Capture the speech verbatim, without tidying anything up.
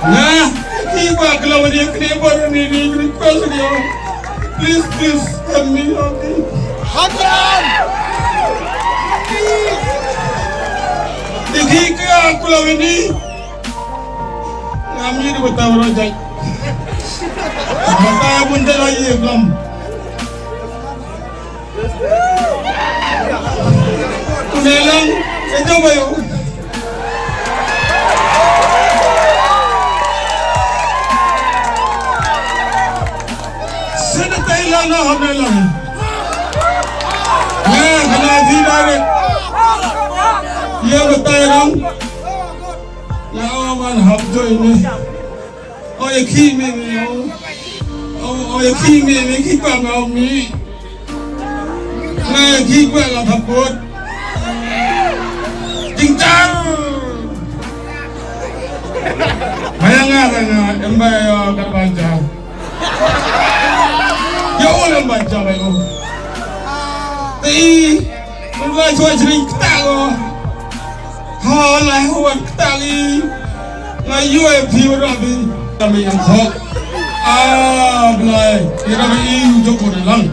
Nga, ki ba khlaw ni kne bor ni ni request ni. Please, please, help me, okay? Hajan! Ki ki ka khlaw ni. Ngam ïohi bata ro jai. Bata bun da la ye gam. Une lang, e jong ayo. Sene tai lang na hone lang. Ye, kana di direct. Ye bata lang. Nga wan hap joi ni. O ye ki me me o. O ye ki me me ki pa me o mi. Nga ye ki pa la thapot. Jingchang. Maya nga nga emba yo ka banja. Yo emba ja ba yo. Ti. Mun la chwa jring kta go. Ha la huwa kta li. Nga yue phi wa rabi. Kami yang kho. Ah, blai. Ira ba iu joko na lang.